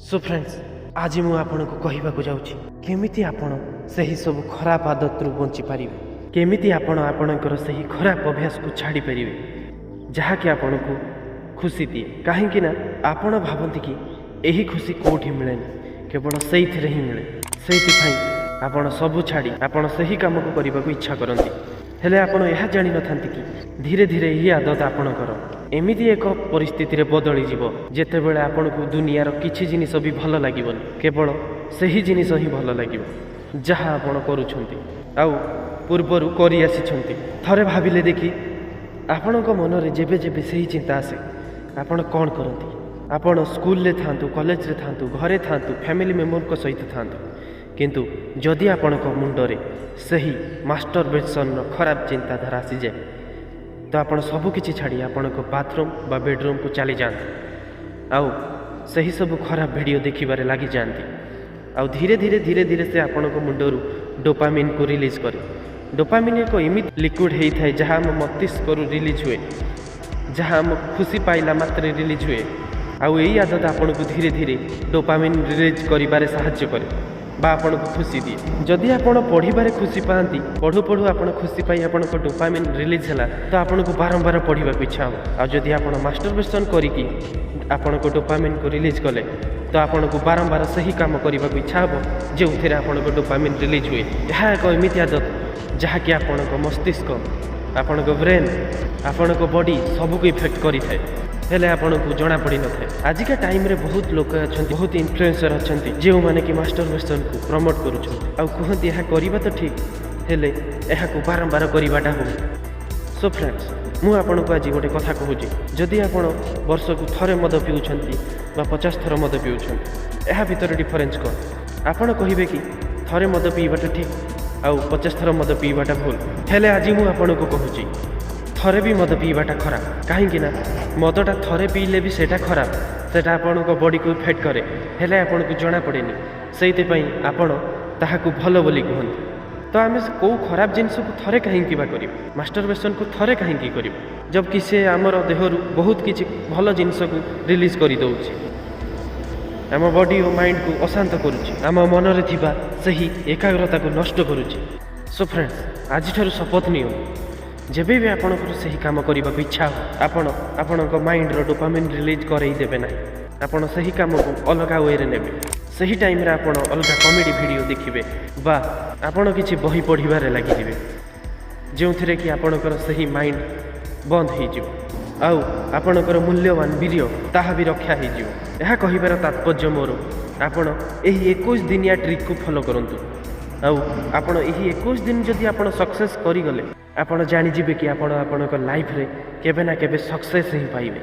Show friends, ଆଜି ମୁଁ ଆପଣଙ୍କୁ କହିବାକୁ ଯାଉଛି କେମିତି ଆପଣ ସେହି ସବୁ ଖରାପ ଆଦତରୁ ବଞ୍ଚିପାରିବେ, କେମିତି ଆପଣ ଆପଣଙ୍କର ସେହି ଖରାପ ଅଭ୍ୟାସକୁ ଛାଡ଼ିପାରିବେ ଯାହାକି ଆପଣଙ୍କୁ ଖୁସି ଦିଏ। କାହିଁକି ନା ଆପଣ ଭାବନ୍ତି କି ଏହି ଖୁସି କେଉଁଠି ମିଳେନି, କେବଳ ସେଇଥିରେ ହିଁ ମିଳେ। ସେଇଥିପାଇଁ ଆପଣ ସବୁ ଛାଡ଼ି ଆପଣ ସେହି କାମକୁ କରିବାକୁ ଇଚ୍ଛା କରନ୍ତି। ହେଲେ ଆପଣ ଏହା ଜାଣିନଥାନ୍ତି କି ଧୀରେ ଧୀରେ ଏହି ଆଦତ ଆପଣଙ୍କର ଏମିତି ଏକ ପରିସ୍ଥିତିରେ ବଦଳିଯିବ, ଯେତେବେଳେ ଆପଣଙ୍କୁ ଦୁନିଆର କିଛି ଜିନିଷ ବି ଭଲ ଲାଗିବନି, କେବଳ ସେହି ଜିନିଷ ହିଁ ଭଲ ଲାଗିବ ଯାହା ଆପଣ କରୁଛନ୍ତି ଆଉ ପୂର୍ବରୁ କରିଆସିଛନ୍ତି। ଥରେ ଭାବିଲେ ଦେଖି, ଆପଣଙ୍କ ମନରେ ଯେବେ ଯେବେ ସେହି ଚିନ୍ତା ଆସେ, ଆପଣ କ'ଣ କରନ୍ତି? ଆପଣ ସ୍କୁଲରେ ଥାଆନ୍ତୁ, କଲେଜରେ ଥାଆନ୍ତୁ, ଘରେ ଥାଆନ୍ତୁ, ଫ୍ୟାମିଲି ମେମ୍ବରଙ୍କ ସହିତ ଥାଆନ୍ତୁ, କିନ୍ତୁ ଯଦି ଆପଣଙ୍କ ମୁଣ୍ଡରେ ସେହି ମାଷ୍ଟରବେସନର ଖରାପ ଚିନ୍ତାଧାରା ଆସିଯାଏ, ତ ଆପଣ ସବୁକିଛି ଛାଡ଼ି ଆପଣଙ୍କ ବାଥରୁମ୍ ବା ବେଡ଼ରୁମ୍କୁ ଚାଲିଯାଆନ୍ତି ଆଉ ସେହି ସବୁ ଖରାପ ଭିଡ଼ିଓ ଦେଖିବାରେ ଲାଗିଯାଆନ୍ତି। ଆଉ ଧୀରେ ଧୀରେ ଧୀରେ ଧୀରେ ସେ ଆପଣଙ୍କ ମୁଣ୍ଡରୁ ଡୋପାମିନ୍କୁ ରିଲିଜ୍ କରେ। ଡୋପାମିନ୍ ଏକ ଏମିତି ଲିକ୍ୱିଡ଼ ହେଇଥାଏ ଯାହା ଆମ ମସ୍ତିଷ୍କରୁ ରିଲିଜ୍ ହୁଏ, ଯାହା ଆମକୁ ଖୁସି ପାଇଲା ମାତ୍ରେ ରିଲିଜ୍ ହୁଏ। ଆଉ ଏଇ ଆଦତ ଆପଣଙ୍କୁ ଧୀରେ ଧୀରେ ଡୋପାମିନ୍ ରିଲିଜ୍ କରିବାରେ ସାହାଯ୍ୟ କରେ ବା ଆପଣଙ୍କୁ ଖୁସି ଦିଏ। ଯଦି ଆପଣ ପଢ଼ିବାରେ ଖୁସି ପାଆନ୍ତି, ପଢ଼ୁ ପଢ଼ୁ ଆପଣ ଖୁସି ପାଇ ଆପଣଙ୍କ ଡୋପାମିନ୍ ରିଲିଜ୍ ହେଲା, ତ ଆପଣଙ୍କୁ ବାରମ୍ବାର ପଢ଼ିବାକୁ ଇଚ୍ଛା ହେବ। ଆଉ ଯଦି ଆପଣ ମାଷ୍ଟରବେସନ୍ କରିକି ଆପଣଙ୍କ ଡୋପାମିନ୍କୁ ରିଲିଜ୍ କଲେ, ତ ଆପଣଙ୍କୁ ବାରମ୍ବାର ସେହି କାମ କରିବାକୁ ଇଚ୍ଛା ହେବ ଯେଉଁଥିରେ ଆପଣଙ୍କ ଡୋପାମିନ୍ ରିଲିଜ୍ ହୁଏ। ଏହା ଏକ ଏମିତି ଆଦତ ଯାହାକି ଆପଣଙ୍କ ମସ୍ତିଷ୍କ, ଆପଣଙ୍କ ବ୍ରେନ୍, ଆପଣଙ୍କ ବଡି ସବୁକୁ ଇଫେକ୍ଟ କରିଥାଏ, ହେଲେ ଆପଣଙ୍କୁ ଜଣାପଡ଼ିନଥାଏ। ଆଜିକା ଟାଇମ୍ରେ ବହୁତ ଲୋକ ଅଛନ୍ତି, ବହୁତ ଇନଫ୍ଲୁଏନ୍ସର ଅଛନ୍ତି, ଯେଉଁମାନେ କି ମାଷ୍ଟରବେସନକୁ ପ୍ରମୋଟ୍ କରୁଛନ୍ତି ଆଉ କୁହନ୍ତି ଏହା କରିବା ତ ଠିକ୍, ହେଲେ ଏହାକୁ ବାରମ୍ବାର କରିବାଟା ଭୁଲ। ସୋ ଫ୍ରେଣ୍ଡସ୍, ମୁଁ ଆପଣଙ୍କୁ ଆଜି ଗୋଟେ କଥା କହୁଛି। ଯଦି ଆପଣ ବର୍ଷକୁ ଥରେ ମଦ ପିଉଛନ୍ତି ବା 50 ଥର ମଦ ପିଉଛନ୍ତି, ଏହା ଭିତରେ ଡିଫରେନ୍ସ କ'ଣ? ଆପଣ କହିବେ କି ଥରେ ମଦ ପିଇବାଟା ଠିକ୍ ଆଉ 50 ଥର ମଦ ପିଇବାଟା ଭୁଲ। ହେଲେ ଆଜି ମୁଁ ଆପଣଙ୍କୁ କହୁଛି, ଥରେ ବି ମଦ ପିଇବାଟା ଖରାପ। କାହିଁକି ନା ମଦଟା ଥରେ ପିଇଲେ ବି ସେଇଟା ଖରାପ, ସେଇଟା ଆପଣଙ୍କ ବଡ଼ିକୁ ଇଫେକ୍ଟ କରେ, ହେଲେ ଆପଣଙ୍କୁ ଜଣାପଡ଼େନି। ସେଇଥିପାଇଁ ଆପଣ ତାହାକୁ ଭଲ ବୋଲି କୁହନ୍ତି। ତ ଆମେ କେଉଁ ଖରାପ ଜିନିଷକୁ ଥରେ କାହିଁକି ବା କରିବା? ମାଷ୍ଟରବେସନକୁ ଥରେ କାହିଁକି କରିବା, ଜବକି ସେ ଆମର ଦେହରୁ ବହୁତ କିଛି ଭଲ ଜିନିଷକୁ ରିଲିଜ୍ କରିଦେଉଛି, ଆମ ବଡି ଓ ମାଇଣ୍ଡକୁ ଅଶାନ୍ତ କରୁଛି, ଆମ ମନରେ ଥିବା ସେହି ଏକାଗ୍ରତାକୁ ନଷ୍ଟ କରୁଛି। ସୋ ଫ୍ରେଣ୍ଡସ୍, ଆଜିଠାରୁ ଶପଥ ନିଅନ୍ତୁ, ଯେବେ ବି ଆପଣଙ୍କର ସେହି କାମ କରିବାକୁ ଇଚ୍ଛା ହେବ, ଆପଣ ଆପଣଙ୍କ ମାଇଣ୍ଡର ଡୋପାମିନ୍ ରିଲିଜ୍ କରେଇ ଦେବେ ନାହିଁ। ଆପଣ ସେହି କାମକୁ ଅଲଗା ୱେରେ ନେବେ। ସେହି ଟାଇମ୍ରେ ଆପଣ ଅଲଗା କମେଡ଼ି ଭିଡ଼ିଓ ଦେଖିବେ ବା ଆପଣ କିଛି ବହି ପଢ଼ିବାରେ ଲାଗିଯିବେ, ଯେଉଁଥିରେ କି ଆପଣଙ୍କର ସେହି ମାଇଣ୍ଡ ବନ୍ଦ ହେଇଯିବ ଆଉ ଆପଣଙ୍କର ମୂଲ୍ୟବାନ ବୀର୍ଯ୍ୟ ତାହା ବି ରକ୍ଷା ହେଇଯିବ। ଏହା କହିବାର ତାତ୍ପର୍ଯ୍ୟ ମୋର, ଆପଣ ଏହି 21 ଦିନିଆ ଟ୍ରିକ୍କୁ ଫଲୋ କରନ୍ତୁ। ଆଉ ଆପଣ ଏହି 21 ଦିନ ଯଦି ଆପଣ ସକ୍ସେସ୍ କରିଗଲେ, ଆପଣ ଜାଣିଯିବେ କି ଆପଣ ଆପଣଙ୍କ ଲାଇଫରେ କେବେ ନା କେବେ ସକ୍ସେସ୍ ହିଁ ପାଇବେ।